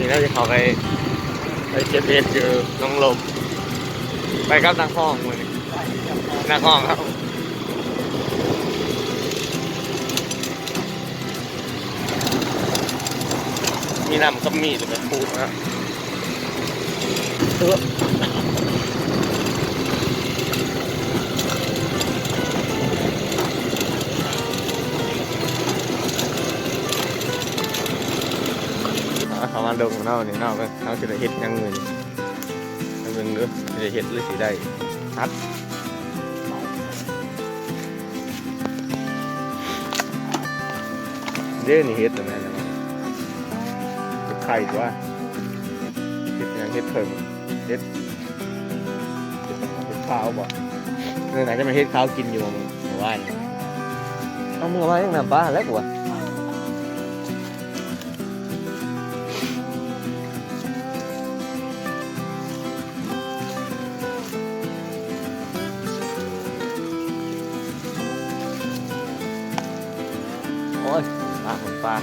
ເຮົາຈະເຂົ້າໄປ ໄປເກັບເຫັດຢູ່ໜອງລົມ ໄປກັບນັກຮ້ອງມື້ນີ້ ນັກຮ້ອງເຮົາ ມີນ້ຳກັບມີດແບບປູນະ. ເອີ ເຂົ້າມາດົງເນາະ ນີ້ເນາະ ເບິ່ງເຮົາຊິໄດ້ເຮັດຫຍັງມື້ນີ້ ເບິ່ງເດີ້ ຊິໄດ້ເຮັດ ຫຼື ຊິໄດ້ຮັດ. ເດ້ ນີ້ເຫັດແມ່ນແລ້ວ ເຫັດໄຂ່ຕົວະ ເຫັດຫຍັງ ເຫັດເຜິ້ງ ເຫັດ ເຫັດຫຍັງ ເຫັດຂາວບໍ່? ເອີ ໜ້າຈະແມ່ນເຫັດຂາວກິນຢູ່ມື້ວານ ເອົາມື້ວານຍັງນ້ຳປາແລ້ວກວ່າ. ໂອ້ຍ ປາ ປາ.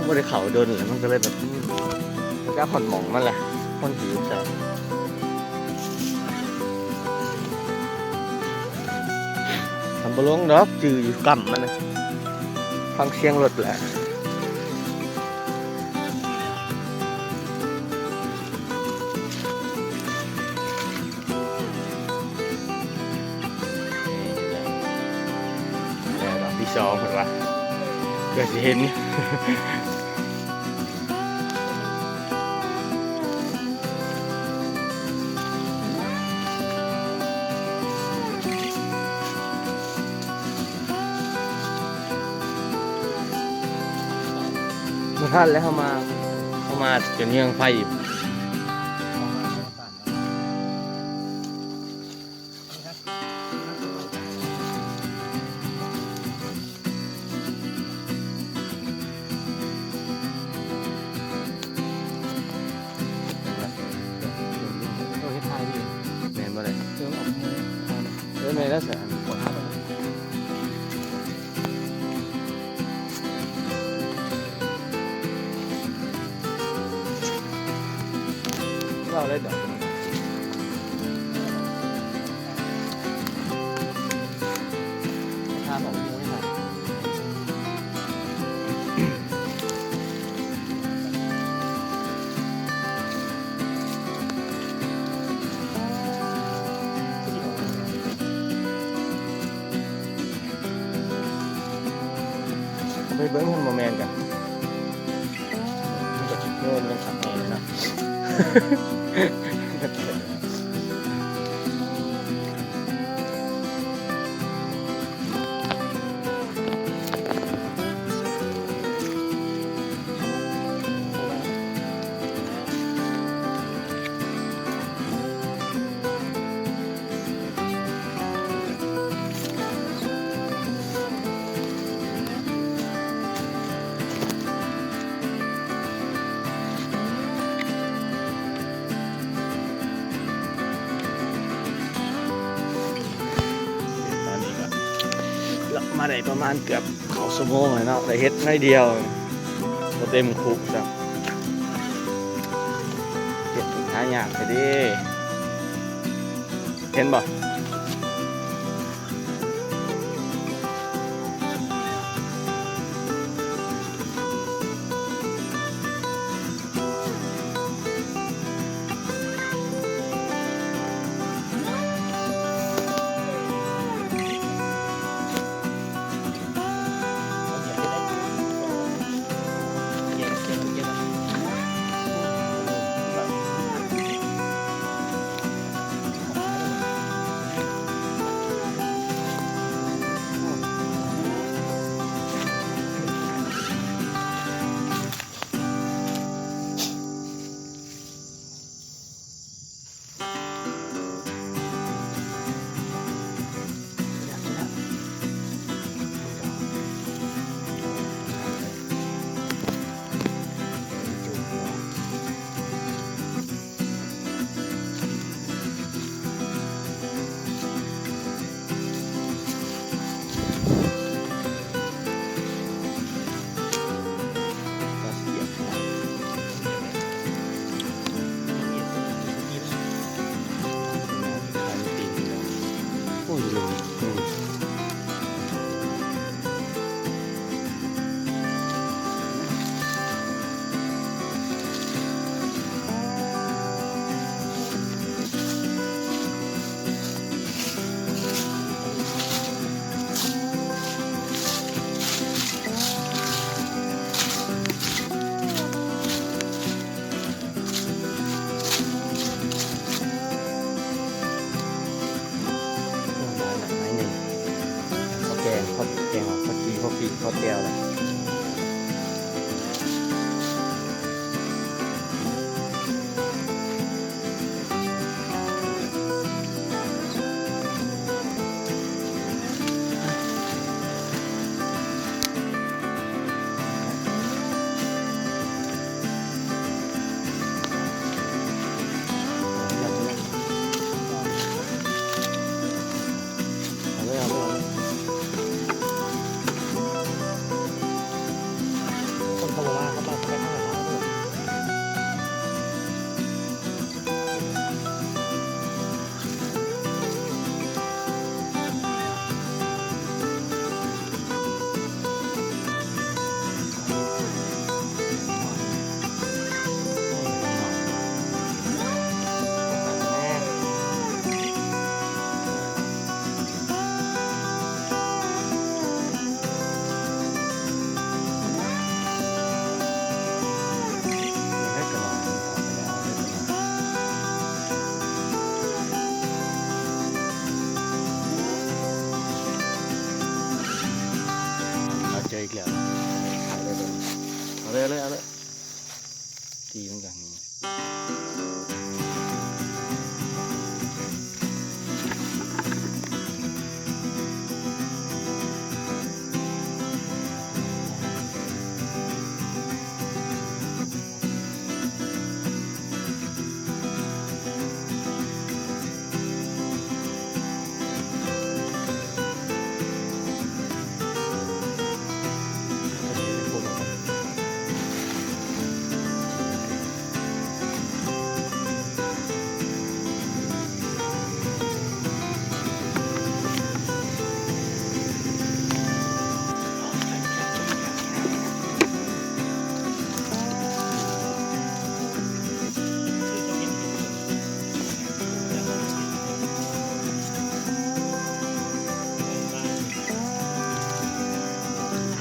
ບໍ່ໄດ້ເຂົ້າດົນແລ້ວ ມັນກໍເລີຍແບບ ອືມ ມັນກໍຮອດໝ່ອງມັນແຫຼະ ຄົນທີ່ຢູ່ໃສ ທຳບໍ່ລົງດອກ ຈື່ຢູ່ກ້ຳມັນນະ ຟັງສຽງລົດແຫຼະ. ແລ້ວດອກທີສອງເພິ່ນວ່າ ເພື່ອຊິເຫັນ ບໍ່ທັນແລ້ວ ເຮົາມາ ເຮົາມາຈົນເຍືອງໄຟ. ໂອ້ ເຮັດຖ່າຍວິດີໂອ ແມ່ນບໍ່ເລີຍ ເອີ ອອກ ເອີ ແມ່ນແລ້ວ ສະ ອັນ ເວົ້າໄດ້ດອກ ພາອອກໝູ່ໃຫ້ມັນ ໄປເບິ່ງຫັ້ນບໍ່ແມ່ນກະ ມັນກໍໂຍນກັນຄັກແນ່ເນາະ. ຕອນນີ້ກໍເລາະມາໄດ້ປະມານເກືອບເຂົ້າຊົ່ວໂມງແລ້ວເນາະ ໄດ້ເຫັດໜ້ອຍດຽວ ບໍ່ເຕັມຄຸກຊ້ຳ ເຫັດຫາຍາກແທ້ເດ້. ເຫັນບໍ່? ເ ແກງເອົາ ພໍດີ ພໍປີ້ງພໍແຈ່ວແລ້ວ. ເອົາເລີຍ ເອົາເລີຍ ເອົາເລີຍ ຄົນເຂົາບໍ່ມາ ເຂົາໄປ ເຂົາໄປທາງນັ້ນເນາະ. ເອົາເຈີອີກແລ້ວ ເອົາເລີຍ ເອົາເລີຍ ເອົາເລີຍ ຕີມັນກັນ.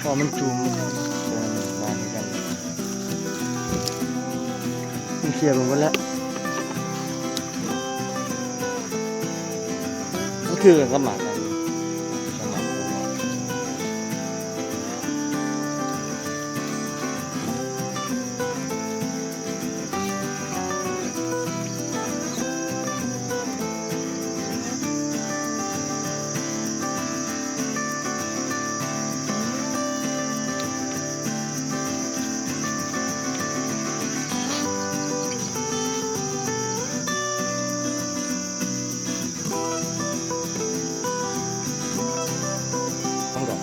ພໍມັນຈຸ່ມ ມັນເຄຍລົງໄປແລ້ວ ມັນຄືກັນກັບໝາກ ກັບໝາກ.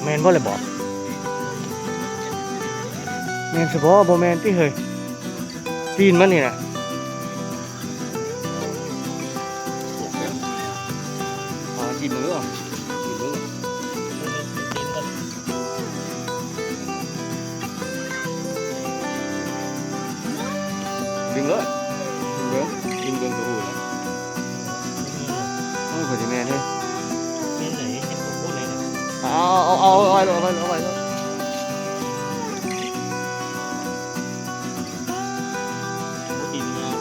ແມ່ນບໍ່ລະບໍ? ແມ່ນຊະບໍ? ບໍ່ແມ່ນຕິເຮີ້ຍ? ຕີນມັນນີ້ນະ. ເອົາ ຈີບມື ຈີບມື. ດຶງເລີຍ ດຶງເບິ່ງ ດຶງເບິ່ງກະຮູ້ແລ້ວ. ເອີ ເພິ່ນຊິແມ່ນເດ້. ແມ່ນໃດ? ເຮັດບໍ່ຮູ້ໃດນະ. ເອົາ ເອົາ ເອົາ ເອົາໄວ້ໂລດ ເອົາໄວ້ໂລດ ເອົາໄວ້ໂລດ. ບໍ່ຕິດຍາວ.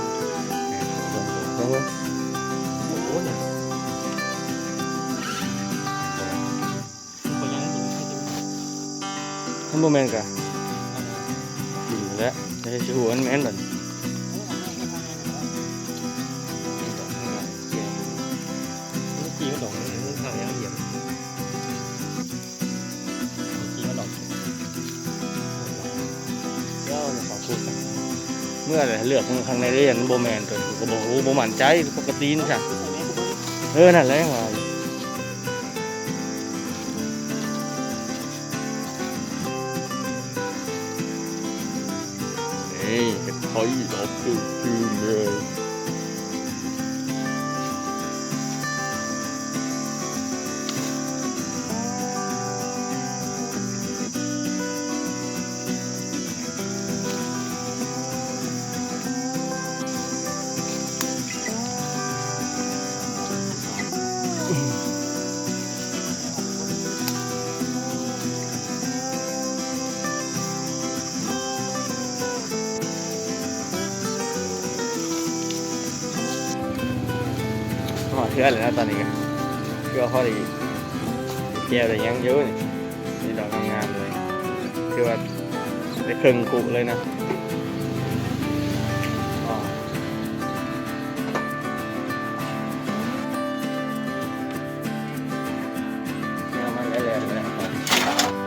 ເບິ່ງ ເບິ່ງ ໂອ້ໂຫ ນີ້. ມັນບໍ່ແມ່ນກະ ດິນແຫຼະ ແຕ່ຊິຮູ້ວ່າມັນແມ່ນບັດນີ້. ເມື່ອເລືອກເບິ່ງຂ້າງໃນເດ້ ມັນບໍ່ແມ່ນ ໂຕນີ້ກະບໍ່ຮູ້ ບໍ່ໝັ້ນໃຈ ປົກກະຕິນີ້ຊະ. ເອີ ນັ້ນແຫຼະຫວາ. ນີ້ ເຮັດໄຂ່ດອກຕື່ມໆເລີຍ. ຮອດເຮືອນແລ້ວເນາະ ຕອນນີ້ກະ ຄືວ່າພໍໄດ້ແຈ່ວໄດ້ຫຍັງຢູ່ນີ້. ໄດ້ເຄິ່ງກຸເລີຍນະ. ເ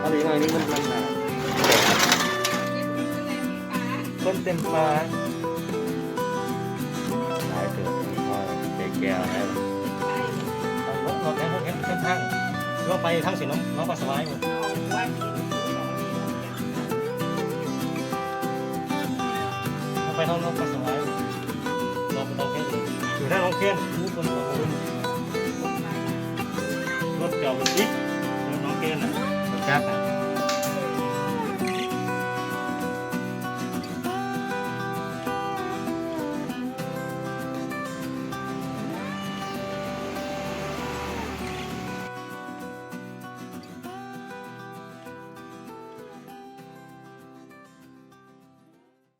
ອົາອີກໜ້ອຍໜຶ່ງ ມັນ ມັນໜາ. ຄົນເຕັມປາ. ຫຼາຍເຕີບ ພໍແກ່ແລ້ວ. ລົງ ລົງ ລົງ ເສັ້ນທາງ ລົງໄປທາງເສັ້ນໜອງ ໜອງປາສະຫວາຍ. ໄປທາງໜອງປາສະຫວາຍ ລົງໄປທາງເຂດ ຢູ່ທາງໜອງແຄນ. ໂອ້ ຄົນ ລົດຈອດໄປຕິດ ລົດໜອງແຄນນະ ລົດຈັກນະ.